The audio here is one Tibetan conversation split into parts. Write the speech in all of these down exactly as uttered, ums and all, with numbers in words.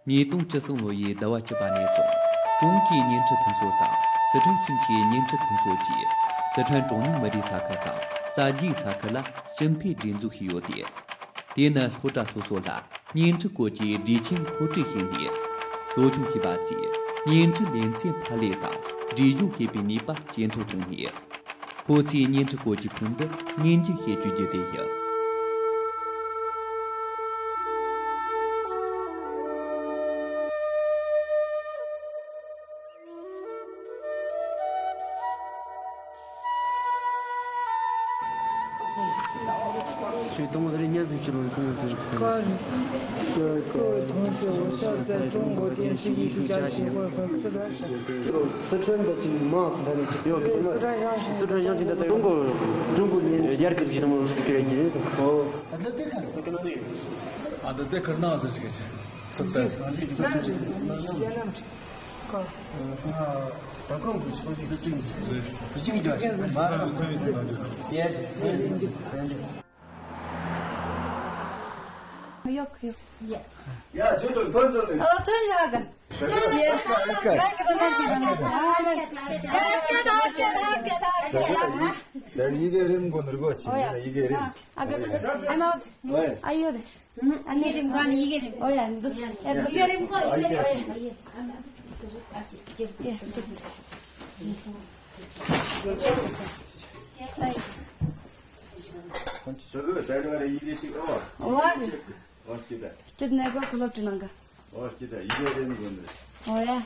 ཉིས་སྟོང་བཅུ་གསུམ་ལོ་ཡི་ཟླ་བ་བཅུ་པ་ནས་བཟུང་། ཀྲུང་གོའི་བརྙན་འཕྲིན་མཐུན་ཚོགས་དང་། སི་ཁྲོན་ཞིང་ཆེན་བརྙན་འཕྲིན་མཐུན་ཚོགས་ཀྱིས་སི་ཁྲོན་གྲངས་ཉུང་མི་རིགས་ས་ཁུལ་དང་གསར་བརྗེའི་ས་ཁུལ་ལ་ཞིབ་ཕྲའི་སྒྲིག་འཛུགས་ཤིག་ཡོད་དེ། དེ་ནི་སློབ་གྲྭ་སོ་སོ་ལ་བརྙན་འཕྲིན་སྐོར་གྱི་སྒྲིག་ཆས་མཁོ་སྤྲོད་བྱས་ནས། སློབ་སྦྱོང་བྱེད་པ་ཚོས་བརྙན་འཕྲིན་ལེ་ཚན་ཕབ་ལེན་དང་སྒྲིག་སྦྱོར་བྱེད་པའི་ནུས་པ་ཇེ་མཐོར་བཏང་ནས། ཁོ་ཚོས་བརྙན་འཕྲིན་སྐོར་གྱི་ཕུགས་འདུན་ངོས་འཛིན་བྱེད་རྒྱུ་བརྒྱུད་དེ་ཡིན། ཁྱོད་དང་རེ་ཉར་ཟིག་ཅི་ལོ་གང་ཡོད་དེ། 各位同学，我现在在中国电视艺术家协会和四川省 སི་ཁྲོན་ད་ཅིག་མང་ཙམ་ད་ནས་ཅིག་ཡོད། 四川乡亲。 四川乡亲的中国中国年 རྒྱལ་ཁབ་ཀྱི་དམངས་སྲོལ་གྱི་རྒྱུན་སྲོལ། ཨོ། ཨ་ད་དེ་ག་རེད། ཨ་ད་དེ་ག་རེད་ན་ཟེར་ཅིག་ག་ཅིག་ཚིག་ད་ཚིག་ད། ད་གང་གི་ཚོད་ཅིག་ད་ཅིག་ཅིག་ཡོད་མ་རེད། ཡེ། ཡོད་ཡོད། ཡ་ཁྱོད་ཚོ་ཐོན་ཚོ་ནས། ཨོ་ཐོན་ཡོད་ག་ད་ཡི་གེ་རིམ་གོ་ནོར་གོ་ཆི་ཡི་གེ་རིམ། ཨ་ག་ཨ་མ། ཨ་ཡོད་དེ། ཨ་ནི་རིམ་གོ་ནི་ཡི་གེ་རིམ། ཨོ་ཡ་འདུག་ཡ་འདུག་ཡ་རིམ་གོ་ཡི་གེ་རིམ། ཨོ་ཡ། ཡ་འདུག་ད་ག་ད་ག་ཡི་གེ་ཅིག་ཨོ། ཨོ་ཡ། ཨོ་སྐྱིད་ད། སྐྱིད་ནས་གོ་ཁུ་ལོབ་ཏི་ནང་ག་ཨོ་སྐྱིད་ད་ཡི་གེ་རིམ་གོ་ནི། ཨོ་ཡ།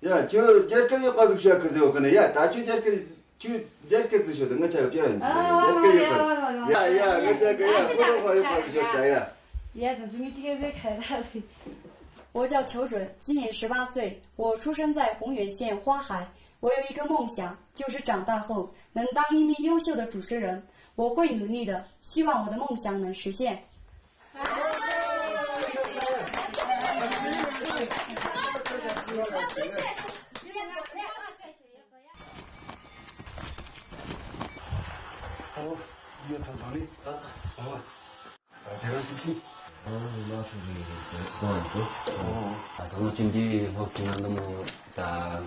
ཡ་ཁྱོད་རྒྱལ་ཁ་ཡོད་པ་ཟིག་བཤད་གི་ཟེར་བ་གི་ནི། ཡ་ད་ཁྱོད་རྒྱལ་ཁ་ཁྱོད་རྒྱལ་ཁ་ཟིག་ཤོད་དང་ང་ཆ་གི་བྱ་ཡིན་ཟིག་ཨ་རྒྱལ་ཁ་ཡོད་པ་ཟིག་ཡ་ཡ་ང་ཆ་གི་ཡ་ཁོ་རང་ཧ་ཡོད་པ་ཟིག་ཤོད་ད་ཡ། ཡ་ད་ཟིག་ངི་ཅི་གེ་ཟེར་ཁ་ད་ཟིག 我叫裘准，今年十八岁，我出生在宏远县花海。我有一个梦想，就是长大后能当一名优秀的主持人。我会努力的，希望我的梦想能实现。 ཨོ། ཡོད་ཐང་ཐང་ནི། ཨོ། དེ་རང་ཅི་ཅི། ཨོ་ལགས་སོ་རེད་རེད་རེད་གོ་ཡིན་དུ། ཨོ། ཨ་ས་ང་ཅི་འདི་སློབ་ཁྲིད་ན་འདི་མོ་ད་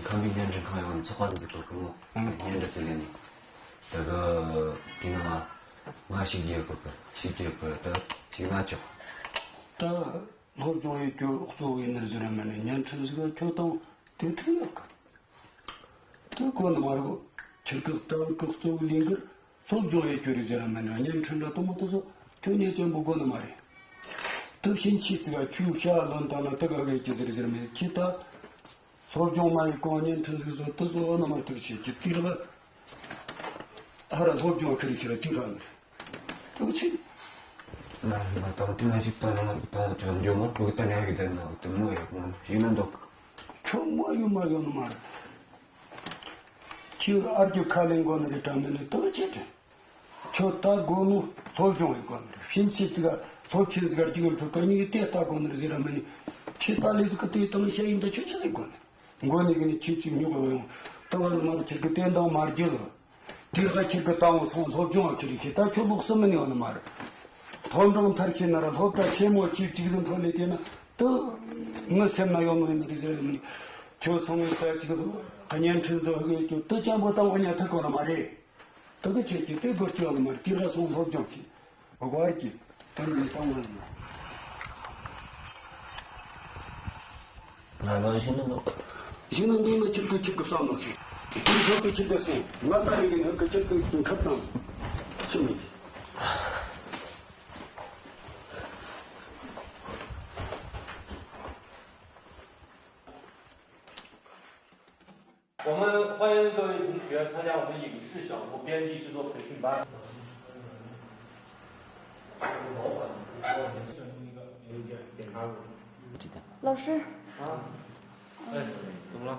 ཁམས་པའི་བརྙན་འཕྲིན་ཁང་ཡོང་ཚོགས་པ་འཛུགས་དགོས་གི་མོ། ཨང་། བརྙན་འཕྲིན་སུ་ལེན་ནི། ད་གི་དེ་ན་ང་ཞིག་རྒྱག་དགོས་གི་ཞིག་རྒྱག་དགོས་ད་ཞིག་ན་ཆོག་ད་སློབ་སྦྱོང་ཡོད་རྒྱུ་གཙོ་བོ་ཡིན་ནི་ཟེར་ར་མ་ནི་བརྙན་འཕྲིན་ཟིག་ཁྱོད་དང་དེ་ཐུག་ཡོད་གི། དེ་གོ་ནི་མ་རེད་གོ། ཁྱེད་ཀྱི་ལྟ་བུ་གི་གཙོ་བོ་ལས་འགུལ་སློབ་སྦྱོང་ཡོད་རྒྱུ་རེད་ཟེར་ར་མ་ནི་བརྙན་འཕྲིན་འདྲ་དུ་མ་དུ་སོ་ཁྱོད་ཉེ་ཅན་པོ་གོ་ནི་མ་རེད། དེ་ཕྱིན་ཆད་ཙི་ག་ཁྱོད་བྱ་ལོན་བཏང་ན་དེ་ག་གེ་ཀྱི་ཟེར་ཟེར་མེད་ཁྱེད་ད། སློབ་སྦྱོང་མ་ཡི་གོང་བརྙན་འཕྲིན་ཟིག་བཟོ་དུ་བཟོ་བ་ན་མ་ཐུག་ཆེ་གི་དུས་ལ། ཧ་ར་སློབ་སྦྱོང་ཁི་རི་ཁི་ར་དུས་ར་ནི། ཐུག་ཆེ། ང་ང་དང་དེ་ན་ཞིག་ད་ན་ང་དང་ཅང་འཇོག་མ་ཐུག་ད་ན་གི་དེ་ན་དུ་མོ་ཡག་མོ་ཞིག་ན་འདུག་ཁྱོད་མ་ཡོད་མ་ཡོད་ནི་མ་རེད། ཁྱེད་ཨར་གྱི་ཁ་ལེན་གོ་ནི་རེད་དྲ་མི་ནི་དུ་ཆེ་དྲན། ཁྱོད་ལྟ་དགོས་ནོ་སློབ་སྦྱོང་ཡིན་དགོས་ནི་རེད། ཕྱིན་ཆད་ཙི་ག་སློབ་ཆེན་ཙི་ག་རྒྱུག་འཕྲོད་ག་གཉིས་ཀྱི་དེ་ལྟ་དགོས་ནི་རེད་ཟེར་ར་མ་ནི། ཁྱེད་ལྟ་ལས་ཙི་ག་དེ་དང་བཤད་ཡིན་ད་ཁྱོད་ཆི་ཟིག་དགོས་ནི། མགོ་ནི་གི་ནི་ཁྱེད་ཅིག་ཉོ་གི་ཡོང་། ལྟ་བ་ནི་མ་རུ་ཁྱེད་ཀྱི་བསྟན་དང་མ་རྒྱུད། དེ་ག་ཁྱེད་ཀྱི་ལྟ་བ་སོང་སློབ་སྦྱོང་ཁྱེད་རིགས་ཁྱེད་ལྟ་ཁྱོད་ལོག་སུ་མིན་ཡོང་ནི་མ་རེད། སློབ་འབྲིང་མཐར་ཕྱིན་ན་ར་སློབ་གྲྭ་ཆེན་མོ་གཅིག་གཅིག་ཟིན་འཕྲོ་ལས་དེ་ན་དུ་ངི་སེམས་ན་ཡོང་ནི་རེད་ཟེར་ནི། ཁྱོད་སོང་ངི་ལྟ་ཅིག་བརྙན་འཕྲིན་བཟོ་གི་ཁྱོད་དུ་ཅན་པོ་བཏང་བ་ཉ་ཐུག་གོ་ནི་མ་རེད། དེ་གི་ཆེད་ཀྱི་དེ་དགོས་ཀྱི་ཡོད་མ་རེད། དེ་ར་སོང་སློབ་སྦྱོང་གི་དགོས་ཀྱི་དེ་ནི་མི་གཏོང་བ་ཡིན། ང་ལ་ཞིག་ནི་ནོ། ཞིག་ནི་འདུག་ནི་ཁྱེད་ཀྱི་ཁྱེད་ཀྱི་བསམ་ནོ་ཞིག་དེ་ཁྱོད་ཀྱི་ཁྱེད་ཀྱི་སེམས་ང་ལྟ་ཡི་གི་ནི་ཁྱེད་ཀྱི་ཁབ་དང་ཤི་མི་གི། 我们欢迎各位同学参加我们影视小屋编辑制作培训班。老师，哎，怎么了？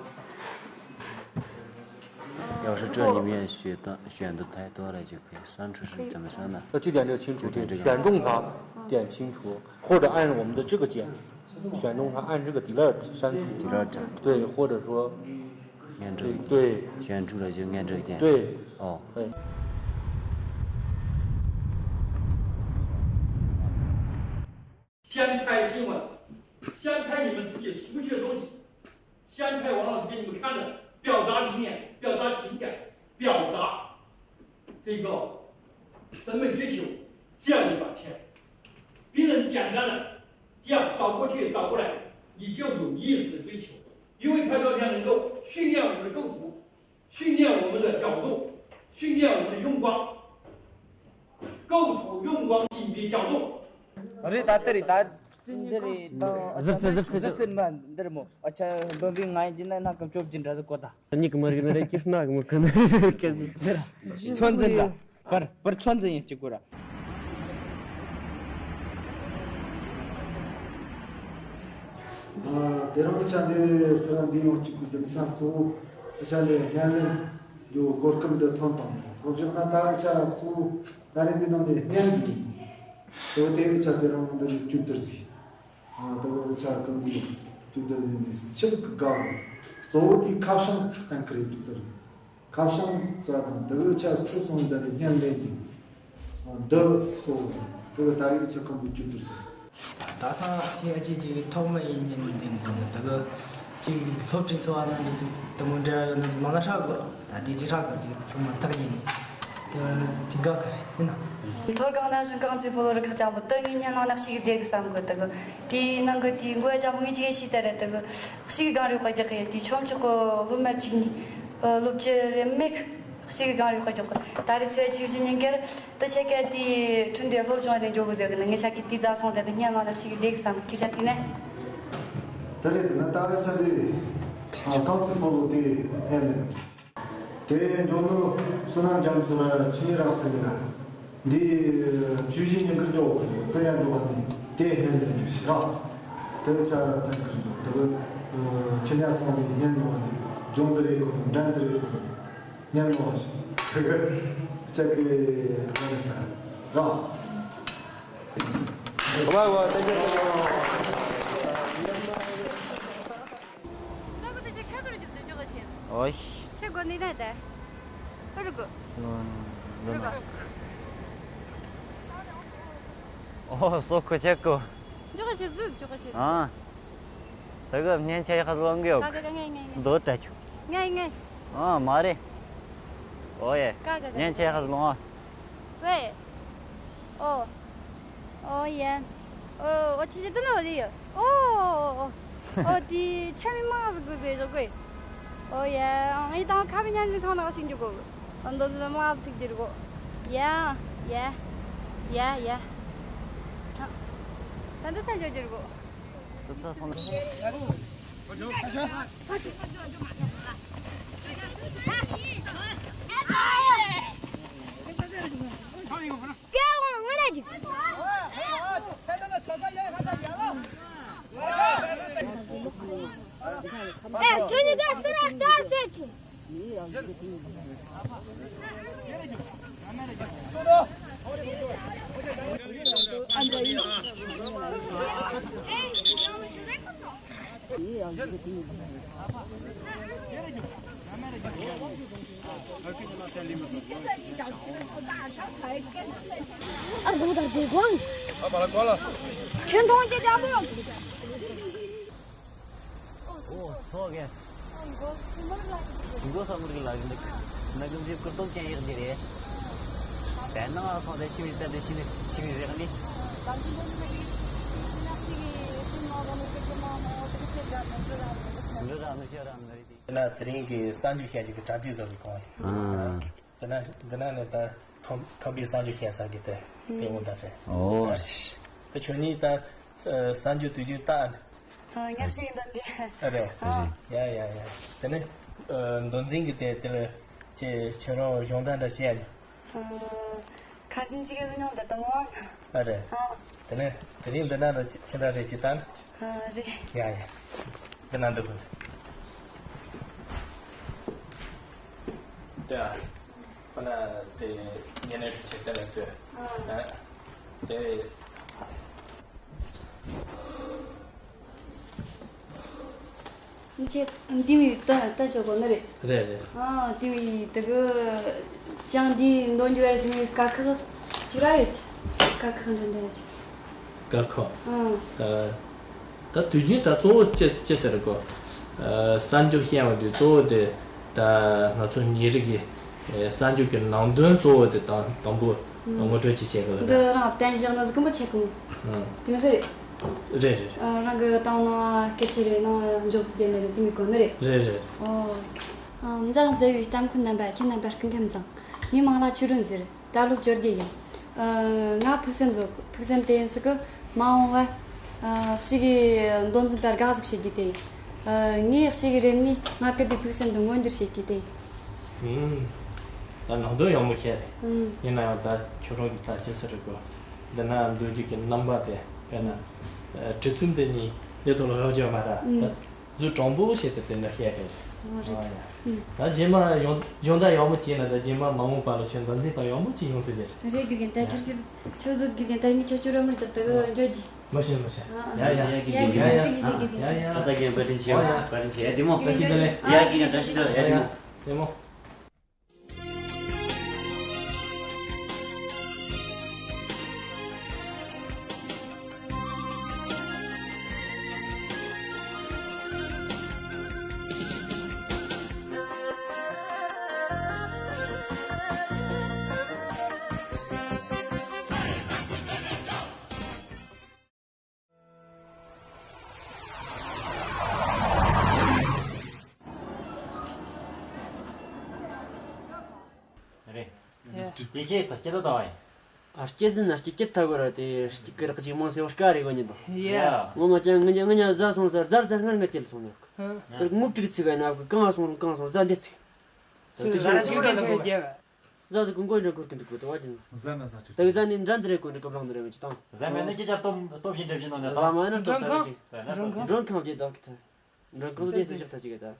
要是这里面选段，选的太多了，就可以删除，是怎么删呢？要去点这个清除，去点这个。选中它，点清除，或者按我们的这个键，选中它，按这个 delete 删除。delete。对，或者说 原这个对。选出来就按这个键。对。哦。哎。先拍新闻，先看的，表达理念，表达情感，表达这个审美追求这样一把片。别人讲他的，这样扫过去扫过来，你就有意识的追求，因为拍照片能够训练我们的构图，训练我们的角度，训练我们的用光，构图、用光、景别、角度。རེད། ད་ལྟ་རེད། ད་འདི་རེད། ད་ཟུར་ཙེ་ཟུར་ཙེ་ཟུར་ཙེ་མ་འདིར་མོ། ཨ་ཆ་འབུམ་པའི་ང་ཡིན་གྱི་ན་ན་ཀམ་ཅོབ་ཀྱི་འདྲ་ཟིག་གོ་ད། མྱིག་གི་མ་རིག་ན་རེ་ཀིས་ན་གི་མ་ཁ་ན་རེ་ཀ་ཟིག་ཟེར། ཚོན་འཛིན་ལ་པར་པར་ཚོན་འཛིན་ཡིན་གཅིག་གོ་ར། དེ་རིང་ཨ་ཆ་འདི་སི་ར་འདི་ཡོང་གཅིག་གི་རྒྱུ་མཚན་གཙོ་བོ་ཨ་ཆ་འདི་བརྙན་ལེན་རྒྱུ་གོ་སྐབས་འདི་ཐོན་དང་ཐོབ་བཞག་ན། ད་ཨ་ཆ་གཙོ་བོ་ད་རེས་འདི་ནང་ནས་བརྙན་ཟིག་ཡིན། དེ་དེ་ཨ་ཆ་དེ་རིང་འདི་ནས་བཅུ་དར་ཟིག་ཨ་ད་ཨ་ཆ་ཀུན་གྱི་བཅུ་དར་ཟིག་ནས་ཆི་ཟིག་གི་དགའ་བོ། གཙོ་བོ་དེ་ཁ་བྱང་གཏན་འཁེལ་རེད། བཅུ་དར་ཁ་བྱང་རྩ་དང་དེ་གི་ཆ་སྲིད་སོང་ད་ནི་བརྙན་ལེན་གྱི་འདི་གཙོ་བོ་དེ་གི་ད་རེས་ཆ་ཁམ་བུ་བཅུ་དུ་ད་ཚང་ཚེ་ཨ་ཅེ་ཅེ་ཐོག་མ་ཡིན་ཉིན་འདི་འདི་འདི་གི་ཅིག་སློབ་ཁྲིད་འཚོ་བ་ནང་འདི་ཅིག་དེ་མོ་འདྲ་ཡོད་ན་མང་ན་ཧྲག་གི། ད་དེ་ཅིག་ཧྲག་གི་ཅིག་ཚང་མ་ཐག་ཉེ་ནས་དེ་ཅིག་དགའ་གི་རེད། ཡིན་ན། མཐོ་སྒང་ན་བཞིན་རྐང་རྩེད་སྤོ་ལོ་རུ་ཁག་ཅན་པོ་དེ་ངའི་སྙན་ལམ་ན་ཞིག་བསྡད་གི་བསམ་གི། དེ་གི་དེའི་ནང་གི་དེའི་མགོ་ཡ་ཅན་པོ་ངའི་ཅིག་ཤེས་ད་རེད། དེ་གི་ཞིག་གང་རེད་དཔེ་རྒྱག་གི་དེ་ཆོམ་ཆོག་གི་སློབ་མ་གཅིག་གཉིས་སློབ་ཀྱི་རེད་མེད་གི། ཞིག་གང་རེད་དཔེ་རྒྱག་གི། ད་རེས་ཚོད་ཆུ་བཞི་ཉིན་ཀར་དེ་ཆེ་ག་དེའི་ཁྲིན་དེ་སློབ་སྦྱོང་དེ་འཇོག་གི་ཟེར་གི་ནི་ངའི་ཤ་གི་དེ་རྩ་སོང་དེ་དེ་སྙན་ལམ་ན་ཞིག་བསྡད་གི་བསམ་གི། ཅིག་ཆ་དེ་ནས། ད་རེས་དེ་ན་ད་རེས་ཆ་དེ་རྐང་རྩེད་སྤོ་ལོ་དེ་ཨེ་ལེ། དེ་འགྲོ་ནུ་བསོད་ནམས་རྒྱ་མཚོ་ཆོས་ཉིད་རང་སེམས་ལ་འདི་བཅུ་བཞི་ཉིན་གི་འགྲོ་དེ་ཡང་འགྲོ་བ་ནི་དེ་ཧེ་ལེ་འདུ་ཤི་ར། དེ་བྱ་བ་ཐན་གི་འགྲོ་དེ་ཆོས་ཉིད་སོང་ནི་ཉན་འགྲོ་བ་ནི་ལྗོངས་འདི་རེད་གོ་འགྲན་འདི་རེད་གོ་ཉན་འགྲོ་བ་ཞིག་དེ་གི་ཆ་གི་ཡང་ནི་ད་ར། བ་བ་དེ་གི་དེ་གི། སོག་གི་དེ་ཆེ་ཁ་ཁར་རྒྱུག་དུ་འཇོག་གི་ཆེ། ཨོ་ཤི། ཆེ་གོ་ནི་ན་ད། ཧུར་གོ། ཧུར་གོ། ཨོ་སོག་གི་ཆེ་གོ། འཇོག་གི་ཆེ་ཟུག་འཇོག་གི་ཆེ། ཨ། ད་གི་ཉན་ཆེ་ཁ་ལོང་གི་ཡོད། ད་ད་ད་ངའི་ངའི་ངའི། འདོད་དྲ་ཆུ། ངའི་ངའི། ཨ་མ་རེད། ཨོ་ཡེ། ཀ་ཀ་ཀ། ཉན་ཆེ་ཁ་ལོང་ཨ། ཝེ། ཨོ། ཨོ་ཡན། ཨོ་ཨོ་ཅི་ཅི་དུ་ནོ་རི་ཡ། ཨོ་ཨོ་ཨོ། ཨོ་དི་ཆ་མི་མང་ཟིག་གུ་ཟེ་ཞོག་གི། ཨོ་ཡ། ཨང་ཨི་དང་ཁ་བི་ཉན་ནི་ཐང་ནག་ཤིང་རྒྱུ་གོ། ཨ་འདོ་ཟི་མ་ཐིག་དིར་གོ། ཡ་ཡ་ཡ་ཡ། ད་འདི་ས་འཇོག་དིར་གོ། ད་ཚ་སོང་། དེ་ན་དེ་རིང་གི་གསར་འགྱུར་བཤད་རྒྱུ་གི་གྲ་སྒྲིག་བཟོ་གི་གོང་རེད། ཨ། དེ་ན་དེ་ན་ནི་ད་ཐོམ་ཐོམ་པའི་གསར་འགྱུར་བཤད་ས་གི་དེ་དེ་འོ་ད་རེད། ཨོ། ད་ཁྱོད་གཉིས་ད་གསར་འགྱུར་དུས་རྒྱུན་ད་ཉག་ཞིག་འདོན་གི་རེད། ཡ་ཡ་ཡ། དེ་ནི་མདོ་འཛིན་གི་དེ་དེ་ལ་ཁྱེད་ཁྱོད་རང་གཞུང་དང་འདྲ་བཤད་ཡ། ཁ་སང་ཅིག་གི་མྱོང་འདི་དང་མོ། ཨ་རེད། ཨ། དེ་ནས་དེ་རིང་འདི་ན་ལ་ཅི་འདྲ་རེད་ཅི་ལྟ་ན། ཨ་རེད། ཡ་ཡ། འདི་ན་འདུག་དེ་ཨ། ཁོ་ན་དེ་ཉེ་གནས་ཁྲུ་ཆེ་དེ་ལ་ལྟོས། ཨ། དེ། ཁྱེད་འདི་མི་ལྟ་ལྟ་ཆོག་གོ་ནི་རེད། རེད་རེད། ཨ་འདི་མི་དེ་གི་ཅང་འདི་འདོན་རྒྱུ་ར་འདི་མི་དཀའ་ཁག་ཅི་ར་ཡོད། དཀའ་ཁག་འདྲ་འདྲ་ཡོད། དཀའ་ཁག་ཨ། ད་དུས་རྒྱུན་ད་གཙོ་བོ་ཅི་ཅི་ཟེར་གོ། གསར་འགྱུར་བཤད་པ་དེ་གཙོ་བོ་དེ་ད་ང་ཚོ་ཉིན་རེ་གི་གསར་འགྱུར་གྱི་ནང་དོན་གཙོ་བོ་དེ་དང་དང་པོ་ངོ་སྤྲོད་ཅིག་བྱེད་དགོས་ལ། འདི་རང་བསྟན་བཞག་ན་ཟིག་གི་མི་ཆེ་གི་མོ། དེ་མི་ཟེར། རེད་རེད། རང་གི་ཏང་ནང་སྐད་ཆ་རེ་ནང་འཇོག་རྒྱུ་མེད་ནི་དེ་མི་གོ་ནི་རེད། རེད་རེད། ཨོ། མཛའ་མཛའ་བའི་ལྟ་མཁན་རྣམ་པ་ཁྱེད་རྣམ་པ་སྐུ་ཁམས་བཟང་། ངའི་མིང་ལ་ཆོས་སྒྲོན་ཟེར། ད་ལོ་བཅོ་བརྒྱད་ཡིན། ཨ། ང་ཕུགས་བསམ་བཟོ། ཕུགས་བསམ་དེ་ཡིན་སྲིད་གི་མ་འོངས་པ། ཨ། གཅིག་གི་མདོ་འཛིན་པ་དགའ་ཟིག་བྱེད་རྒྱུ་དེ་ཡིན། ཨ། ངས་གཅིག་གི་རེམ་ནས་ང་གི་དེ་ཕུགས་བསམ་དེ་མངོན་འགྱུར་བྱེད་རྒྱུ་དེ་ཡིན། ཨུམ། ད་ནང་དོན་ཡག་མོ་བཤད་རེད། ཨུམ། ཡིན་ན་ཡང་ད་ཁྱོད་རང་གི་ད་ཅི་ཟེར་རེད་གོ། འདི་ན་འདུག་རྒྱུ་གི་རྣམ་པ་དེ་དཔེར་ན། ཨ། གྲི་ཚུལ་འདི་གཉིས་ལས་ཐོག་ལ་རག་རྒྱུ་མ་རེད། ཨུམ། ད། གཟུགས་དྲང་པོ་བྱས་ཏེ་དེ་འདྲ་བཤད་དེ། ཨོ་རེད། ཨ་ཡ། ཨུ། ད་རྗེས་མ་ཡོང་ཡོང་ད་ཡག་མོ་བྱས་ན་ད་རྗེས་མ་མ་འོངས་པ་ལ་ཁྱོད་མདོ་འཛིན་པ་ཡག་མོ་ཅིག་ཡོང་ཐུབ་རྒྱུ་རེད། རེད། དགེ་རྒན་ད་ཁྱོད་ཀྱིས་ཁྱོད་ཚོ་དགེ་རྒན་ད་ངས་ཁྱོད་ཁྱོད་ར་མར་རྒྱབ་ད་གི་འཇོག་གི། མ་ཤེས་མ་ཤེས། ཨ། ཡ་ཡ། ཡ་ཡ། ཡ་ཡ། ཡ་ཡ། ད་ད་རྒན་བཀའ་དྲིན་ཆེ། ཨ་ཡ། བཀའ་དྲིན་ཆེ། ཡ་བདེ་མོ། བཀའ་དྲིན་ཆེ། ཡ་དགེ་རྒན་བཀྲ་ཤིས་བདེ་ལེགས། ཡ་བདེ་མོ། བདེ་མོ། རེད། ཡ། དེ་ཆེ་ད་སྐྱེ་ད་ད་བ་ཡིན། ཨ། སྐྱེ་ཟིན་ན་སྐྱེ་སྐྱེ་ཐ་གོ་ར་དེ་སྐྱེ་གི་རག་ཅིག་མང་སེ་བ་དཀའ་རེ་གོ་ཉིན་དང་། ཡ། ངོ་མ་ཅན་ང་ཉ་ང་ཉ་ཟ་སོང་ཟ་རྫ་རྫ་སྔར་ང་ཁྱེར་སོང་ནི། ཧ། དེར་ངུབ་ཀྲིག་ཚིག་ག་ན་གང་སོང་རུང་གང་སོང་ཟ་འདི་ཚིག་ཟ་འདི་ཚིག་ཟ་ཟི་གུ་མགོ་འདྲ་གུར་གི་འདུག་གོ་ད་བ་ཅན། ཟ་མ་ཟ་ཁྲིག་ད་གི་ཟ་ནི་འདྲ་འདི་རེ་གོ་འདི་ག་བླང་འདི་རེ་མི་ཅི་དང་། ཟ་མ་ནི་ཅི་ཆར་སྟོབས་སྟོབས་ཞིག་འགྲེབ་ཞིག་ནང་ནས་ཟ་མ་ནི་སྟོབས་ད་གི་ཅིག་མགྲོན་ཁང་དེ་དག་གི་ཐ། མགྲོན་ཁང་དེ་སུ་ཞིག་ཐ་ཅིག་གི་ད།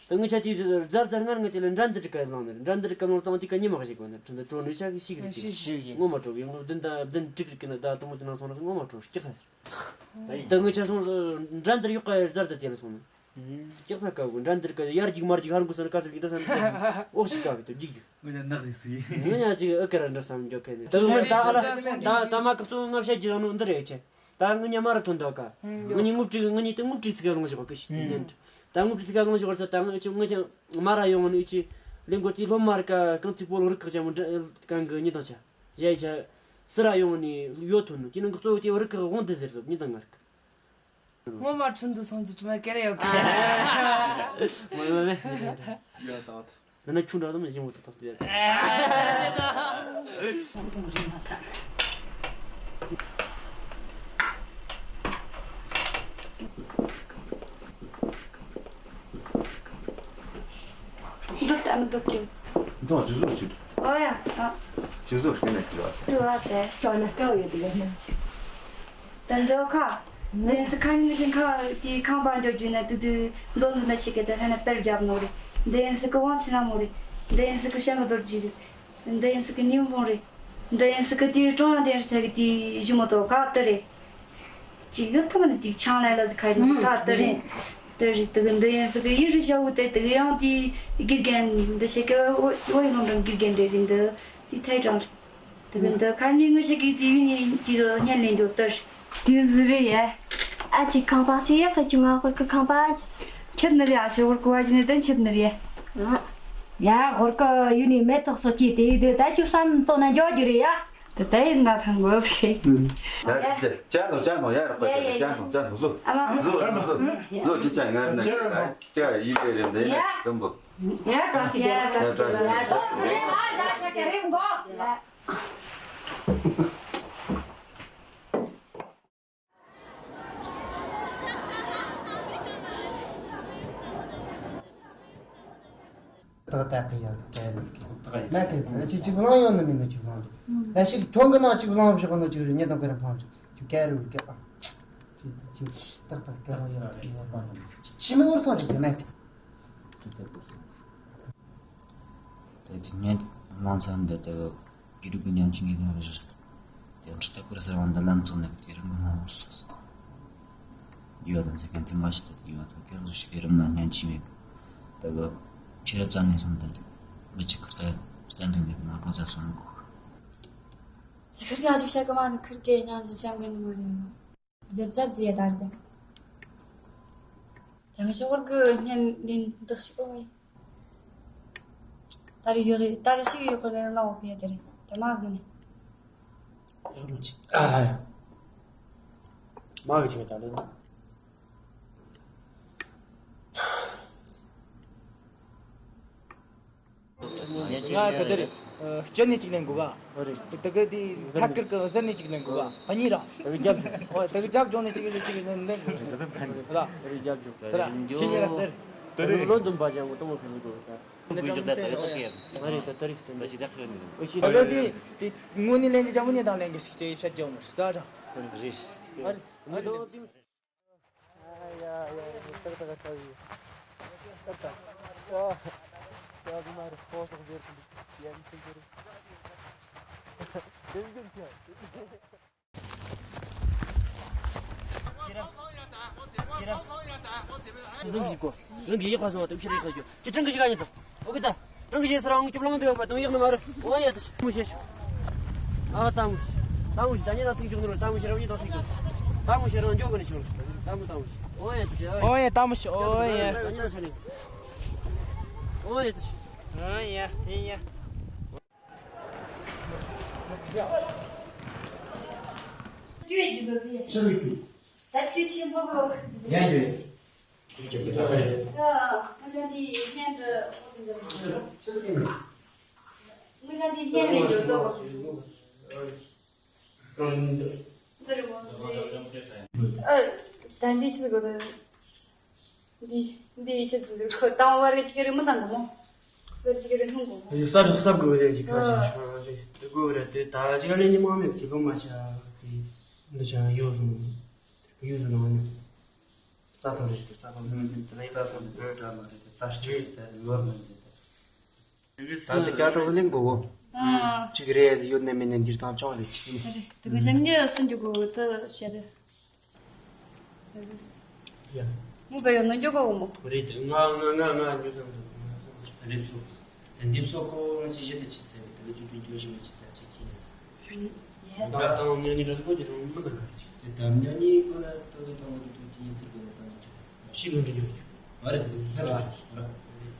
ད་ངི་ཆ་དེ་ཟར་ཟར་སྔར་ངི་དེ་ལ་འགྲན་བསྡུར་ག་བླངས་ནས་འགྲན་བསྡུར་ག་བླངས་སྟངས་དེ་ག་ཉི་མ་ག་ཞིག་གོ་ནས་ཁྲིན་ཏུ་གྲོ་ནུས་ཆ་གི་ཤིག་རིག་གི་ཤིག་ངོ་མ་གྲོ་གི་ཡོང་བདུན་དང་བདུན་དྲུག་རིག་གི་ན་ད་དུང་དེ་ན་སོང་ན་ངོ་མ་གྲོ་སྐྱག་ས་ཟེར། ད་ངི་ཆ་སོང་འགྲན་བསྡུར་ཡོག་ག་ཟར་ད་དེ་ལ་སོང་ནས་སྐྱག་ས་ག་གོ་འགྲན་བསྡུར་ག་ཡར་རྒྱུག་མར་རྒྱུག་ཧར་འགུ་སོང་ན་ག་ཚོད་རྒྱུག་ད་ས་ནས་ཨོག་ཤིག་ག་གི་དུ་རྒྱུག་རྒྱུག་ངོ་ཉ་ཅིག་ཨ་ཀ་ར་འདྲ་བསམ་འཇོག་ག་ནས་ད་ངི་ད་ཧ་ལ་ད་ད་མ་ག་གཙོ་ངབ་ཤ་རྒྱུ་ལ་ནོ་འདི་རེད་ཆེ། ད་ངི་ཉ་མ་ར་ཐོན་ད་ག་ངི་ཉི་ངུབ་ཀྲིག་ངི་ཉི་དེ་ངུབ་ཀྲིག་ཚིག་ག་ལོང་ཞིག་ག་ཤི་ཉན། ད་ངུབ་ཀྲིག་ཚིག་ག་ལོང་ཞིག་ག་ས་ད་ངི་ཆུ་ངི་ཆ་མ་ར་ཡོང་ནི་ཨི་ཆི་ལེན་གོ་ཏི་ལྷོ་མ་ར་ཀ་གང་ཚིག་པོ་ལོ་རིག་ཁག་ཅན་མོ་འདྲ་གང་གི་ཉི་དང་ཆ་ཡ་ཡི་ཆ་སི་ར་ཡོང་ནི་ཡོ་ཐོན་ནི་ཅི་ནང་གི་གཙོ་བོ་ཏི་རིག་ཁག་དབང་དུ་ཟེར་ཟོ་ཉི་དང་ང་རིག་ངོ་མ་ཁྲིན་ཏུ་སོང་དུ་དྲི་མ་སྐད་ཡོད་གི། ངོ་ཡོད་མེད། ཡོད་ད། འདི་ན་ཁྱུང་འདྲ་དུ་མི་ཞིམ་པོ་ཏག་ཏག་དེ། འདུག་ད་མི་འདུག་ཅིང་། འདུག་ཅིག་བཟོ་ཅིག་ཨོ་ཡ། ཨ། ཅིག་བཟོ་ཁྱེད་ནས་ཅིག་ཨ། དུ་བ་དེ། ཅོ་ན་ཀའོ་ཡོད་དེ་ག་ནང་ཅིག་ད་འདོད་ཁ། འདི་ཡིན་སི་ཁ་ཉིན་ཞིང་ཁ་དེའི་ཁང་པ་འཇོག་རྒྱུ་ན་དུ་དུ་མདོ་འཛིན་པ་ཞིག་གི་དེ་ཧ་ན་དཔེར་རྒྱབ་ནོ་རེད། འདི་ཡིན་སི་ཀི་དབང་ཆེ་ན་མོ་རེད། འདི་ཡིན་སི་ཀི་ཤམ་གི་རྡོ་རྗེ་རེད། འདི་ཡིན་སི་ཀི་ཉིན་བོང་རེད། འདི་ཡིན་སི་ཀི་དེའི་ཀྲོང་ཡང་དེ་རེད་ཚ་གི་དེའི་གཞི་མོ་དོ་ག་དེ་རེད། ཅིག་ཡོད་ཐུབ་ནི་དེ་ཆང་ལས་ལ་ཟི་ཁ་ཡི་ད་དེ་རེད། དེ་རེད་དེ་གི་འདི་ཡིན་སི་ཀི་ཡིན་རི་ཤ་བུ་དེ་དེ་གི་ཡང་དེ་དགེ་རྒན་འདི་ཞིག་གི་འོ་འོ་ཡི་ལུང་དང་དགེ་རྒན་འདྲེ་རེད་འདི་དེ་ཐའི་ཀྲང་རེད། དེ་གི་འདི་ཁར་ནི་ངོ་ཤེས་ཀྱི་དེ་ཡུན་ཡིན་དེ་གི་སྙན་ལེན་འཇོག་ལྟར། དེ་ཟི་རེད་ཡ། ཨ་ཅིག་ཁང་པ་ཞིག་ཡག་གི་ང་ཧོར་གི་ཁང་པ། ཁྱེར་ནི་རེད་ཨ་ཤེ་ཧོར་གི་བ་ཇི་ནས་དེ་ཁྱེར་ནི་རེད། ཡ་ཧོར་གི་ཡུན་ནི་མེ་ཏོག་སོགས་ཀྱིས་དེ་ཡི་དེ་ད་ཅུ་བསམ་བཏང་ན་འཇོག་རྒྱུ་རེད་ཡ། དེ་ད་ཡིན་ན་ཐང་གོ་ཟེར། ཡ་ཅི་ཅི་ཅ་དང་ཅ་དང་ཡ་རོགས་པ་ཅ་དང་ཅ་དང་ཅ་དང་བཟོ། ཨ་མ། བཟོ་བཟོ་བཟོ་བཟོ་ཅི་ཅ་ང་ན་ཅ་ཡི་གེ་རེད་འདི་ནས་དུམ་བུ། ཡ་བཀྲ་ཤིས་བདེ་ལེགས། བཀྲ་ཤིས་བདེ་ལེགས། ཡ་བཀྲ་ཤིས་བདེ་ལེགས། ཡ་བཀྲ་ཤིས་བདེ་ལེགས། ཏག་ཏག་གི་ཡག་གི་གྲལ་རེད་གི། ཏག་ཡག་མ་གི་ཅི་ཅི་བླང་ཡོང་ནི་མིན་ནོ་ཅི་བླང་འདུག་ལ་ཞིག་ཁྱོད་གི་ནང་ཅི་བླང་བཞག་ནོ་ཅི་རེད། ཉེ་དང་གི་རང་ཕང་ཅི་ཅི་ག་རེ་རེད་གི། ཨ་ཅི་ཅི་ཏག་ཏག་གི་བླང་ཡོང་ནི་ཅི་མི་འོར་སོང་རེད་གི་མ་གི། དེ་དེ་ངས་བླང་ཚར་འདི་དེ། དགེ་ཕྲུག་གི་ཉམས་ཆུང་གི་ལམ་བཞག་ཆེད་དུ། དེ་འཕྲུལ་དུ་ཁུར་ཟེར་བ་འདི་ལམ་བཙོང་ནས་དེ་རིམ་གྱི་ནང་བོར་སོང་ཟིན། ཡོད་ལམ་ཟེར་མཁན་ཚིག་མ་ཞིག་ཏུ་ཡོད་དོ་ཁྱོད་ཚོ་ཞིག་དེ་རིམ་ན་ཉན་ཆི་མེད་གི། དེ་གི་ཆེ་རབ་ཙམ་ནས་སོང་དེ་དེ་མི་གཅིག་གི་རྩ་རྩ་འདུག་མེད་གི་ང་གོ་ས་སོང་གོ། ཁིར་གི་ཨ་ཅིག་ཤ་གི་མ་ནི་ཁིར་གི་ཉང་ཟི་ཤམ་གི་ནི་མ་རེད། ཛ་ཛ་ཛི་ཡ་དར་གི། ཡང་ཞོགས་པར་གི་བརྙན་ལེན་འདི་ཞིག་ཨོ་ཡ། ད་རེས་ཡོད་རེད། ད་རེས་ཤིག་ཡོད་གི་ལེན་ལ་འོ་ཕི་ཡ་དེ་རེད། དེ་མ་གི་ནི། ཡག་པོ་ཅིག་ཨ་ཡ། མ་གི་ཅིག་ད་ལེན། ང་ག་དེ་རེད། སྤྱི་ནས་གཅིག་ལེན་དགོས་ག་ད་གི་དེ་ཐད་ཀར་གི་གཟར་ནས་གཅིག་ལེན་དགོས་ག་ཕ་གཉིས་ར། ཨོ་དེ་གི་རྒྱབ་བྱུང་ནས་གཅིག་ལེན་གཅིག་ལེན་ལེན་དགོས་ར། དེ་ར་ཁྱེད་གཉིས་ར་ཟེར། དེ་རེད། ལོ་འདུམ་པ་ཅན་གོ་ཏོ་མོ་ཕེ་མི་དགོས་ད། འགུལ་འཇུག་ད་ལྟ་གི་ཐོག་གི་ཡབ། ཨ་རེད་ད་ད་རེད་ད་རེད། ད་གི་དེ་དངོས་གནས་ལེན་གྱི་ཇ་མོ་ནས་དང་ལེན་གྱི་ཞིག་ཅེས་བཤད་ཀྱང་མ་ཤི་ད་ད། རེད། ཨ་རེད་ཨ་རེད། ཟིང་གི་གོ། ཟིང་གི་ཡག་པ་སོང་བ་དེ་ཕྱིར་ཡག་པ་ཞོ། ཅི་ཀྲང་གི་ཞིག་ག་ཡིན་དང་། ཨོ་ཀེ་ད། ཀྲང་གི་ཞེས་སར་ཨང་ཀྱོབ་ལང་དེ་བ་དང་ཡག་ནི་མ་རེད། ཨོ་ཡ་ད་ཞི་མོ་ཞེས་ཞོ། ཨ་ད་མོ་ཞི། ད་མོ་ཞི་ད་ཉེ་ད་ཐུག་ཆོག་ནི་རེད། ད་མོ་ཞི་རང་ཉེ་ད་ཐུག་ཆོག་ད་མོ་ཞི་རང་འཇོག་གི་ནི་ཞོ། ད་མོ་ད་མོ་ཞི། ཨོ་ཡ་ད་ཞི། ཨོ་ཡ་ད་མོ་ཞི། ཨོ་ཡ། ད་ཉེ་ད་ཞི་ནི། ཨོ་ཡ་ད་ཞི། ཨོ་ཡ་ཡིན་ཡ། ད་ཁྱོད་ཆེན་པོ་གོ། ཡ་ཡོད། ད་ང་ཚོ་འདི་བརྙན་དུ། ང་ཚོ་འདི་བརྙན་ལས་འགྱུར་ཏོ། འདི་རེད་མོ། ཨ། ད་འདི་ཆི་གོ་ད། འདི་འདི་ཡི་ཆེད་དུ་འདིར་ཁོ་དང་བར་གཅིག་རེ་མི་དང་གོ་མོ། བར་གཅིག་རེ་སྣུམ་གོ་མོ། ཡོད་ས་རེད་ས་དགོས་རེད་ཅིག་ཁ་ཆེ་ཤོས་རེད་དེ་དགོས་རེད་དེ་ད་ཅིག་ལས་ཉི་མ་མེད་དེ་ལོ་མ་ཤ་དེ་འདི་ཅང་ཡོད་སོང་། དེ་ག་ཡོད་སོང་ནང་ནས་ས་ཐོ་རེད་དེ་ས་ཐོ་ནང་ནས་དེ་ལ་ཡི་ས་ཐོ་འདི་འདྲ་མ་རེད་དེ་ད་ཤི་དེ་ལོར་མ་རེད་དེ། ད་ལྟ་བསྐྱར་གྲངས་ལེན་དགོས་གོ། ཨ། གཅིག་རེད་ཡོད་ནས་མེད་ནས་འདིར་བཏང་ཆོག་རེད། རེད་རེད། དེ་ག་ཞབས་ཉི་སུ་འཇུག་གོ་ད་བཤད་རེད། ཡ། མུ་བེ་ཡོད་ན་འཇུག་གོ་མོ། རེད་དེ་ང་ང་ང་ང་འཇུག་སམ་འདུག་རེད་སོ། དེ་འདིབ་སོ་ཁོ་ང་ཅི་བཞི་དེ་ཅི་ཟེར་བའི་དེ་ག་ཅི་དུས་འཇུག་ཞིག་ཅི་ཟེར་ཅི་ཁྱི་ཡིན་ཟེར། ད་དང་ཉ་ཉི་ར་ལ་གོ་ཅི་རང་མི་དང་ག་རེ་ཅི་དེ་དམ་ཉ་ཉི་ཀོ་ལ་ཏོ་ལ་ཏོ་མ་ཏོ་ཏོ་ཅི་ཡིན་ཟེར་གོ་ལ་ས་ན་ཅི་རེད། ཤི་ལོ་འདྲ་ཡོད་ཀྱི་རེད།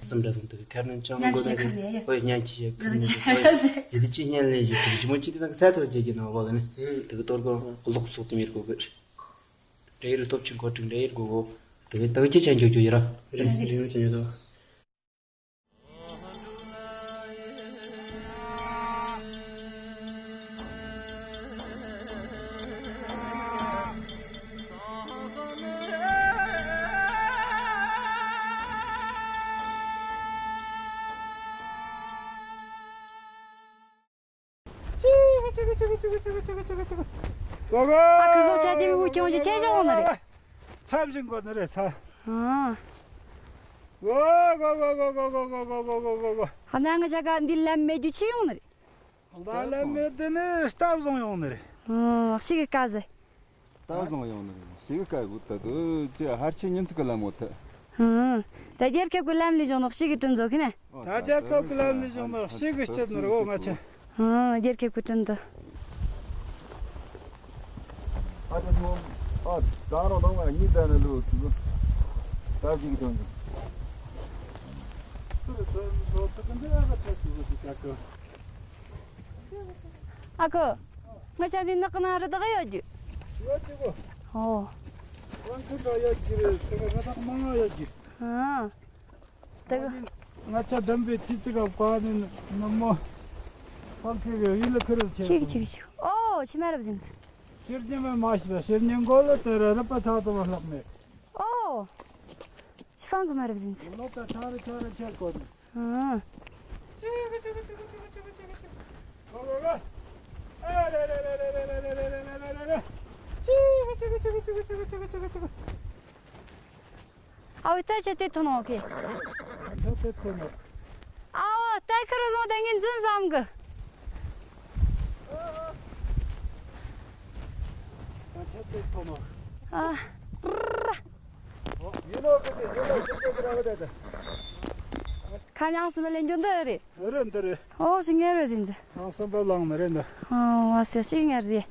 སེམས་འདྲ་སོང་དུས་ཁ་ནང་ཅང་མི་དགོས་ན་རེད། ཨོ་ཡ་སྙན་ཆི་ཞིག་ཁ་ནང་ཅི་ཨོ་ཡ་ཡི་དེ་ཅི་སྙན་ལས་ཞིག་དེ་ཞི་མོ་ཅི་དེ་ཚང་གི་ས་ཐོག་བྱེད་ཀྱི་ནང་བག་ནི་དེ་གི་གཏོར་གོ་ལོག་སོགས་དེ་མིར་གོ་གི་འབྲེལ་ཡོད་སྟོབས་ཆེན་གོ་དྲུག་འབྲེལ་ཡོད་གོ་གོ་དེ་གི་དེ་གི་ཅི་ཆ་འཇོག་རྒྱུ་ཡིན་ར་རེད་རེད་ཅི་འཇོག་དོ། གོ་གོ། ཨ་ཁུ་བཟོ་ཆ་དེ་མི་འུ་ཆུང་ཆུ་ཆེ་ཆུང་ནི་རེད། ཚབ་བཞིན་གོ་ནི་རེད་ཚ། ཨ། གོ་གོ། ཧ་ན་ང་ཞག་ག་འདི་ལམ་མེད་རྒྱུ་ཆི་ཡོང་ནི་རེད། ད་ལམ་མེད་དེ་ནི་སྟབས་བཟང་ཡོང་ནི་རེད། ཨ་ཤི་གི་ཀ་ཟེ། ད་བཟང་ཡོང་ནི་རེད། ཞིག་གི་སྐད་བུད་ད་དུ་ཅི་ཧར་ཆེ་ཉིན་ཚིག་གི་ལ་མོ་ཐལ། ཧུང་། ད་རྒྱལ་ཁབ་ཀྱི་ལམ་ལས་བྱུང་ནོ་ཞིག་གི་དྲིན་ཚོ་ཁི་ནས། ད་རྒྱལ་ཁབ་ཀྱི་ལམ་ལས་བྱུང་ནོ་ཞིག་གི་སྐྱིད་ནོར་འོ་ང་ཆེ། ཧུང་། རྒྱལ་ཁབ་ཀྱི་དྲིན་དུ། ཨ་ཅེ་མོ། ཨ་ད་རོ་ལོང་ང་གཉིས་ད་ནི་ལུ་ཚུ། ད་ཞིག་གི་དྲིན་དུ། ཨ་ཁུ། ང་ཅག་འདི་ནགས་ནང་རི་དྭགས་ཡོད་རྒྱུ། ཡོད་རྒྱུ་གོ། ཨོ། ཝང་ཁུ་ད་ཡོད་རྒྱུ་རེད། དེ་ག་རི་དྭགས་མང་ང་ཡོད་རྒྱུ། ཨ། དེ་ག་ང་ཅག་འགྲམ་པའི་ཐིག་ཐིག་ག་བཀའ་ནི་ནུབ་མོ། ཧོར་ཁེ་གི་ཡུལ་ལ་ཁུར་ཆེ། ཆིག་ཆིག་ཆིག་ཨོ་ཕྱི་མ་རབ་ཟིན། ཤེར་ཉན་མ་མ་ཤི་ད་ཤེར་ཉན་མགོ་ལ་དེ་ར་རི་པ་ཐག་ཏུ་མ་ལྷག་མེད། ཨོ། ཕྱི་ཧྥང་གི་མ་རབ་ཟིན། ལོ་ད་ཆ་ར་ཆ་ར་ཆ་གོ་ནི། ཨང་། ཨའོ་ད་ཆ་དེ་ཐོན་ནོ་གི། ད་ཆ་དེ་ཐོན་ནོ། ཨའོ་ད་ཁར་བཟུང་ད་ངན་འཛིན་བསམ་གི། ད་ཆ་དེ་ཐོན་ནོ། ཨ། ཁ་ཉང་སི་མ་ལེན་རྒྱུ་འདི་རེད། རེད་འདི་རེད། ཨོ་ཞིག་ངེར་བས་ཟིན་ཟི། ཨང་སམ་པ་ལང་ནི་རེད་འདི། ཨོ་བ་སི་ཞིག་ངེར་ཟི།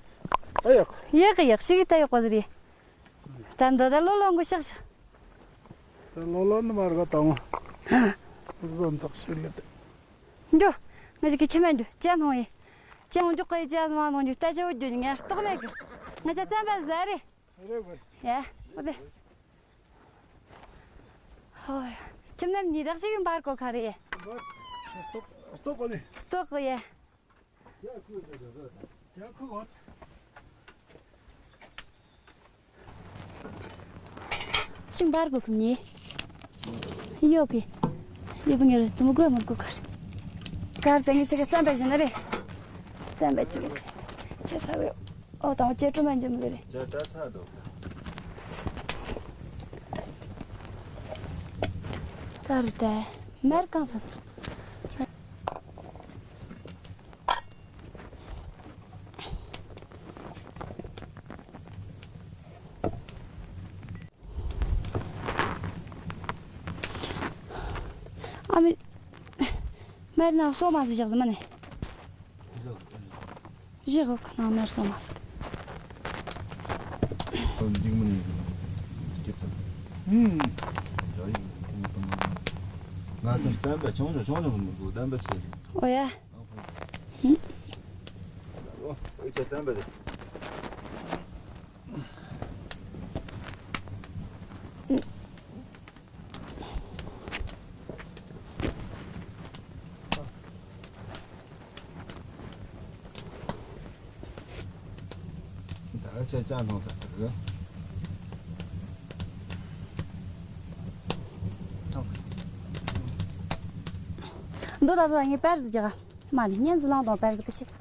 ཨ་ཡག་ཡག་ཡག་ཞིག་ད་ཡག་པ་ཟི་རེད། ད་འདི་ད་ལོ་ལོ་འགོ་ཤག་ཤག་ལོ་ལོ་ནི་མར་ག་དང་། ཧ། ལོ་ལོ་འདག་ཤི་ལེ་དེ། འགྲོ། ང་ཞིག་གི་ཁྱིམ་མ་འགྲོ། ཅ་ནང་ཡེ། ཅ་འོང་འཇོག་གི་ཅ་མ་ནང་འཇོག་ལྟ་ཅ་འོ་འཇོག་ངས་རྟོགས་ནས་གི། ང་ཅ་བཙན་པ་ཟ་རེད། རེད་གི། ཡ། འོ་དེ། ཧོ། ཁྱིམ་ནམ་ཉི་དག་ཞིག་འབར་གོ་ཁ་རེད། སྟོག་སྟོག་གི་ནི། སྟོག་གི་ཡ། ཞིང་པར་གོ་ཁུམ་ནི། ཡོ་གི། ཡོ་བུ་ངེར་དུ་མུ་གོ་མུ་གོ་གར། གར་དེ་ངི་ཞིག་གི་རྩམ་པ་ཞིག་ན་རེ། རྩམ་པ་ཅིག་ཆེ་ས་བེ། ཨོ་དང་ཅེ་ཀྲུ་མན་ཇི་མུ་གི་རེ། ཅ་ཏ་ཚ་དོ། གར་དེ་མར་གང་ས། ཨ་མི། མར་ནང་སོ་མ་སུ་བཞག་ཟིན་མ་ནི། བཞག་ག་ནང་མར་སོ་མ་སུ། འདིག་མ་ནི་སྐྱེ་ཚར། ཨུམ། ང་ཚོ་བསམ་པ་ཆུང་ཆུང་ཆུང་ཆུང་མི་འདུག་བསམ་པ་ཆེ་རེད། ཨོ་ཡ། ཨོ་ཨོ་ཅེ་བསམ་པ་རེད། ད་ཆ་ཅང་ཐོང་ད་ད། འདོད་ད་ད་ངས་པར་ཟིག་རྒྱག་མ་ནི་སྙན་ཟིག་ལང་དང་པར་ཟིག་གི་ཆེད།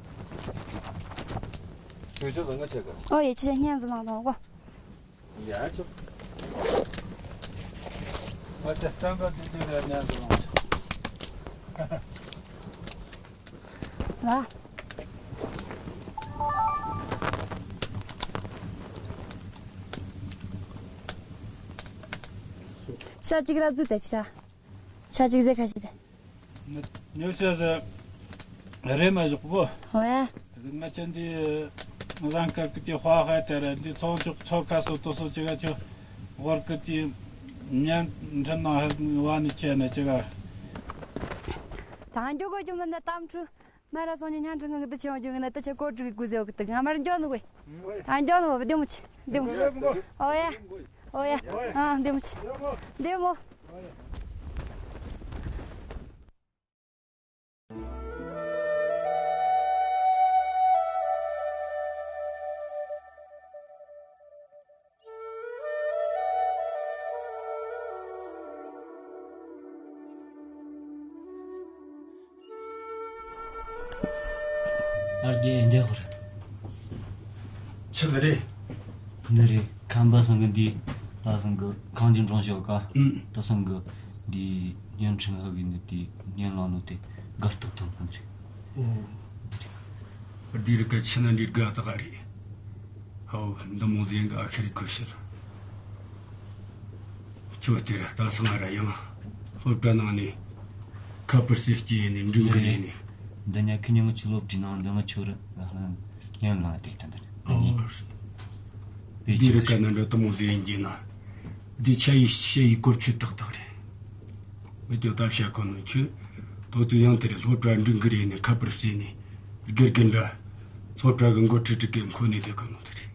ཁྱོད་ཆ་ཟང་ང་ཆེ་ག་ཨོ་ཡེ་ཆེ་ཆེ་སྙན་ཟིག་ལང་དང་གོ། ཡ་ཆོ། ང་ཚོ་སྟོན་པ་དེ་དུས་ལ་ཉན་དུ་ལོངས། ལ། ཤ་གཅིག་ར་རྫུས་ཏེ་ཤ། ཤ་གཅིག་ཟེ་ཁ་ཤས་ཏེ། ཉོ་ཤ་ཟེ། རེ་མ་བཞག་གོ། ཧོ་ཡ། ང་ཅན་དེ། ང་རང་སྐར་གི་དེ་ཧྭ་ཧྭ་དེ་ར་འདི་ཚོང་ཆོག་ཚོ་ཁ་སོ་ཏོ་སོ་ཅི་ག་ཆོ། ཝར་གི་དེ། ཉན་འཕྲིན་ནང་ཧ་བ་ནི་ཆེ་ན་ཅི་ག་ད་འགྱོ་གོ་ཅུང་ན་གཏམ་ཁྲུ། མ་ར་སོང་ཉི་ཉན་ཁྲི་ང་གི་དུ་ཆེ་བ་འགྱོ་གི་ན་དུ་ཆེ་ཀོ་ཀྲུ་གི་གུ་ཟེ་བ་གི་དུ་ང་མར་འགྱོ་ནུ་གོ། ད་འགྱོ་ནུ་བ་བདེ་མོ་ཆེ་བདེ་མོ་ཆེ། ཨོ་ཡ། ཨོ་ཡ། ཨ་བདེ་མོ་ཆེ། བདེ་མོ། ཨར་གྱི་འདི་ཧོར། ཆི་གི་རེད། འདི་རེད། ཁམས་པ་སང་གི་འདི། ད་སང་གི་ཁང་ཆེན་གྲོང་ཞོག་ག་ཨུམ། ད་སང་གི་འདི་སྙན་ཁྲིང་ཧ་གི་ནི་དེ་སྙན་ལ་ནོ་དེ་དགའ་སྟག་ཐང་ཁང་རེད། ཨོ། འདི་རིགས་ཀ་ཆི་ན་འདི་དགའ་སྟག་རེད། ཧའོ། འདི་མོ་ཟེ་ག་ཨ་ཁེ་རི་ཁོ་ཤེས་ལ། ཁྱོད་དེ་ར་ལྟ་སང་ང་ར་ཡང་སློབ་གྲྭ་ནང་ནས་ཁ་པར་སེ་སྐྱེས་ནས་འགྲིག་གི་རེད་ནས། འདི་ཉག་ཁི་ཉི་མ་ཆུ་སློབ་གྲྭའི་ནང་འདི་ང་ཆུ་ར་ལ་ལ་ཉན་ལ་དེ་ལྟ་འདི་རེད། ཨོ། པེ་འདི་ཆི་རི་ཀ་ན་འདྲ་དུ་མོ་ཟེ་ཡིན་གྱི་ན། འདི་ཆ་ཡི་ཤེ་ཡི་སྐོར་ཆུ་ཏག་ཏག་རེད། ང་ཅོ་ད་བཤད་ཁོ་ནོ་ཆུ། དོ་ཚོ་ཡང་དེ་རེད། སློབ་གྲྭ་འགྲིག་གི་རེད་ནས་ཁ་པར་བྱས་ནས་དགེ་རྒན་འདྲ། སློབ་གྲྭ་གི་འགོ་ཁྲིད་ཁྲིད་གི་འཁོད་ནས་བསྡད་གི་ནོ་དེ་རེད།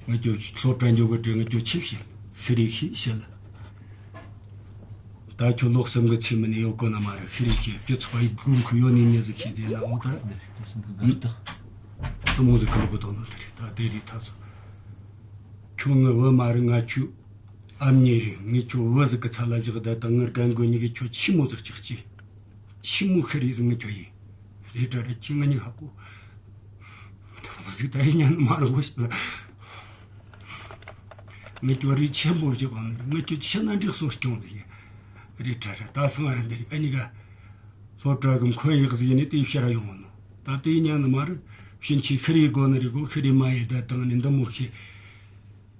ང་ཅོ་སློབ་གྲྭ་འཇོག་གི་དྲི་ང་ཅོ་ཆི་བཤད་ཤི་རེ་ཤི་བཤད་ལ། ད་ཁྱོད་ལོག་སེམས་གི་ཚེ་མི་ནི་ཡོད་གོ་ན་མ་རེད། ཤི་རེ་ཤི་སྤྱི་ཚོགས་ཡི་དགོས་མཁོ་ཡོད་ནི་མྱི་ཟིག་ཤི་ཟེར་ན་འོ་ད། དེ་མོ་ཟིག་གི་ལོག་གི་དོ་ནོ་དེ་རེད། ད་དེ་རེད་ད་ཚོ། ཁྱོད་ངའི་བུ་མ་རེད། ང་ཁྱོའི་ཨ་མྱེས་རེད། ངས་ཁྱོད་བུ་ཟིག་གི་ཚ་ལ་བཞག་བསྡད་དང་། ངའི་རྒན་རྒོན་གཉིས་ཀྱིས་ཁྱོད་ཆི་མོ་ཟིག་ཅིག་ཅི། ཆི་མོ་ཤི་རེ་ཟིག་ངས་ཁྱོད་ཡིན། རེད་དྲ་རེད། ཁྱི་ང་གཉིས་ཧ་གོ། ད་བུ་ཟིག་ད་ཡིན་ཉན་མ་རེད་གོ་ཤི་ལ། ངས་ཁྱོད་རེ་ཆེན་པོ་ཞིག་ཨང་ནི་རེད། ངས་ཁྱོད་ཆི་ན་འགྲིག་སོང་སྐྱོང་ཟིག་ཡིན། རེད་དྲ་རེད། ད་སང་ང་རེད་འདི་རེད། ཨ་ནི་ག་སློབ་གྲྭ་གི་མཁོ་ཡག་ཟིག་ཡིན་ནི་དེ་ཕྱིར་ཡོང་ནོ། ད་དེ་ཉན་ནི་མ་རེད། ཕྱིན་ཆད་ཤི་རེ་དགོ་ནི་རེད་གོ། ཤི་རེ་མ་ཡེ་ད་དང་ནི་འདི་མོ་ཤི།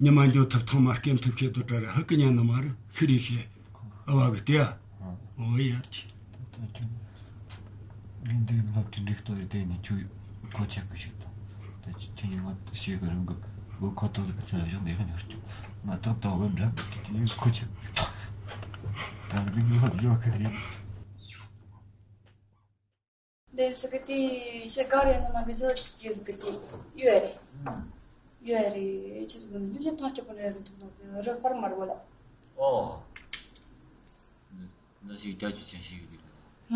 ཉི་མ་འགྱོ་ཐུབ་ཐང་མ་སྐེམ་ཐུབ་ཤེས་དོ་དྲ་ར་ཧ་ཀི་ཉན་ནི་མ་རེད། ཤི་རེ་ཤེས། ཨ་བ་གི་དེ་ཨ། ཨོ་ཡར་ཅི། ངས་འདི་སློབ་ཁྲིད་འགྲིག་ཏོ་ཡོད་དེ་ནི་ཁྱོད་གོ་ཆག་གི་ཞིག་དང་། ད་ཅི་དེ་ནི་ང་ཤེས་གི་རང་གི་བོད་ཁ་ཐོག་གི་ཚུལ་ལ་བཞག་འདི་ཧ་ཉོར་ཅིག་ང་ཐོག་ཐོག་གི་འདྲ་གི་དེ་ནི་གོ་ཆག་གི་ཐོག་ད་རིག་ལ་འཇོག་གི་རེད། འདི་སུ་གི་དེ་ཤེ་ག་རེ་ནོ་ན་གི་ཤེ་ཅི་ཟིག་གི་དེ་ཡོད་རེད། ཡོད་རེད། ཅི་ཟིག་གི་སྙུང་གཞི་ཐང་སྐྱོ་པོ་རེད་ཟིག་ཐུག་ནོ་གི་རི་ཧོར་མར་བོ་ལ། ཨོ། འདི་ཞིག་རྒྱ་ཆུ་ཆེན་ཞིག་གི་དེ། ཧ།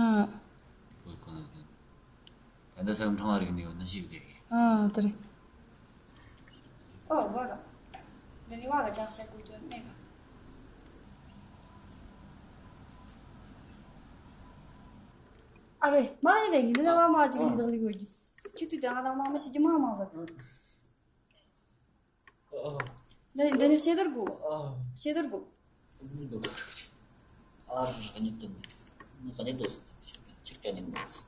བོད་ཁོ་ན་དེ། ད་ལྟ་ས་ཡོམ་ཁྲོང་བ་རིག་ནས་ཡོད་ན་ཞིག་དེ་གི། ཨ་དེ་རེད། ཨོ་བ་ག་འདི་ནི་བ་ག་ཅང་བཤད་དགོས་དོན་མེད་ག་ཨ་རེ་མ་ཡིན་རེད། ཡིན་ན་བ་མ་ཅིག་ལི་ཟག་ལི་གོ་གི་ཁྱོད་དུ་ཅང་ང་དང་མ་མ་ཤི་རྒྱུ་མ་མང་ཟག་འདི་འདི་ནི་ཤེ་དར་གོ་ཤེ་དར་གོ་ཨ་ར་ག་ནི་དུ་མི་ག་ནི་དོ་སོ་ཆིག་ག་ནི་དོ་སོ།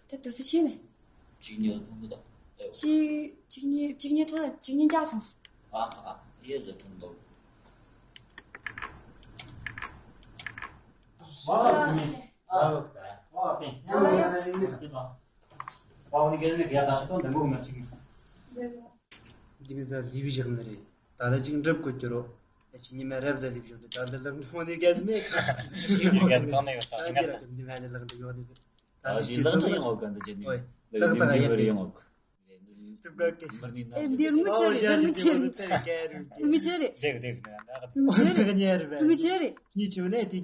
དེ་དུ་སི་ཆེ་ནི། གཅིག་གཉིས་ཐུང་དུ་དང་། གཅིག་གཅིག་གཉིས་གཅིག་གཉིས་ཐུང་གཅིག་གཉིས་རྒྱག་སོང་། ཨ་ཧ་ཨ་ཡེ་ཟེར་ཐུང་དོ། ཨ་ཧ་ཨ་ཧ་ཨ་ཧ་ཨ་ཧ། འདི་མི་ཟ་ལི་བི་བཞག་ནི་རེད། ད་ལྟ་ཅིག་འགྲུབ་དགོས་ཀྱི་རོ། ཨ་ཅི་ཉི་མ་རབ་ཟ་ལི་བི་བཞག་འདུག་ད་འདི་ལག་འགྲོ་ནི་གལ་མེད་ཁ། ཅིག་གལ་གང་ནས་ཡོད་ད་ད་འདི་ར་གི་འདི་མ་ནི་ལག་འགྲོ་ཡོང་ནི་ཟེར། ད་འདི་ལག་འགྲོ་ཡོང་ངོ་ག་འདི་ཅི་ནི་ལག་འདི་མི་བར་ཡོང་ངོ། ཨེ་འདི་ངུ་ཆེ་རེད། འདི་ངུ་ཆེ་རེད། ངུ་ཆེ་རེད། ངུ་ཆེ་རེད། ངུ་ཆེ་རེད། ཉི་ཆེ་ནས་དེ་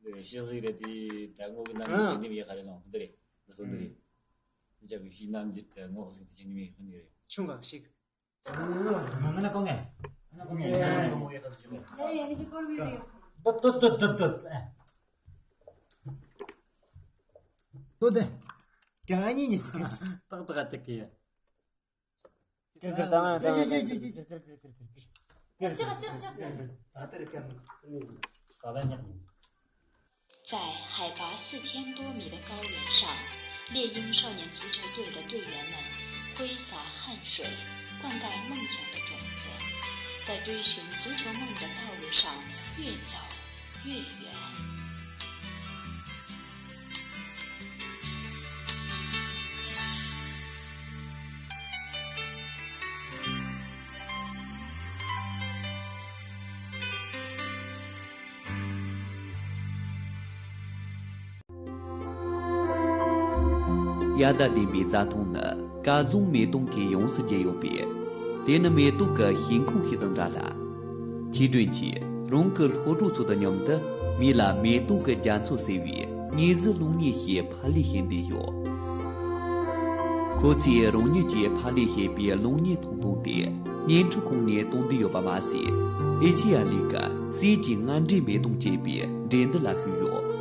གས། ཤེས་ཟིག་རེད་དེ། ད་ངོ་གི་ནམ་རྒྱུན་ཅི་ནི་མི་ཡག་རེད་ལོང་འདི་རེད། འདི་སོང་འདི་རེད། འདི་ཅག་གི་ཤི་ནམ་རྒྱུན་དུ་ངོ་ཟིག་དེ་ཅི་ནི་མི་ཡག་ནི་རེད། ཆུང་ག་ཤིག་ང་ན་གོང་ངེ། ང་ན་གོང་ངེ། ཡ་ཡ་ཡ་ཡ་ཡ། ཏོ་ཏོ་ཏོ་ཏོ་ཏོ། ཏོ་ཏེ། ཀྱང་ཨ་ནི་ནི་ཏག་ཏག་ཏག་གི། ཀྱི་ཀྱི་ཏང་ཏང་ཏང་། ཅག་ཅག་ཅག་ཅག། ད་ལྟ་རེ་ཀ་ནི། ས་ལ་ཉག་ནི། 在海拔四千多米的高原上，猎鹰少年足球队的队员们挥洒汗水，灌溉梦想的种子，在追寻足球梦的道路上越走越远。 དབྱར་ཟླ་བདུན་པའི་རྩྭ་ཐང་ནི་སྐལ་བཟང་མེ་ཏོག་གིས་ཡོངས་སུ་བརྒྱན་ཡོད་པས། དེ་ནི་མེ་ཏོག་གི་ཤིང་ཁང་ཞིག་དང་འདྲ་ལ། ཆོས་སྒྲོན་གྱིས་རང་གི་སློབ་གྲོགས་ཚོ་དང་མཉམ་དུ་མི་ལ་མེ་ཏོག་གི་རྒྱ་མཚོ་ཟེར་བའི་མྱི་བཟི་གློག་བརྙན་ཞིག་ཕབ་ལེན་བྱེད་འདོད་ཡོད། ཁོ་ཚོས་རང་ཉིད་ཀྱིས་ཕབ་ལེན་བྱས་པའི་གློག་བརྙན་ཐུང་ཐུང་དེ་བརྙན་འཕྲིན་ཁང་ནས་གཏོང་འདོད་ཡོད་པ་མ་ཟད། ཨེ་ཤེ་ཡ་གླིང་གི་གསེར་གྱི་རྔ་འདྲེས་མེ་ཏོག་ཅེས་པའི་འགྲན་བསྡུར་ལ་ཞུགས་ཡོད།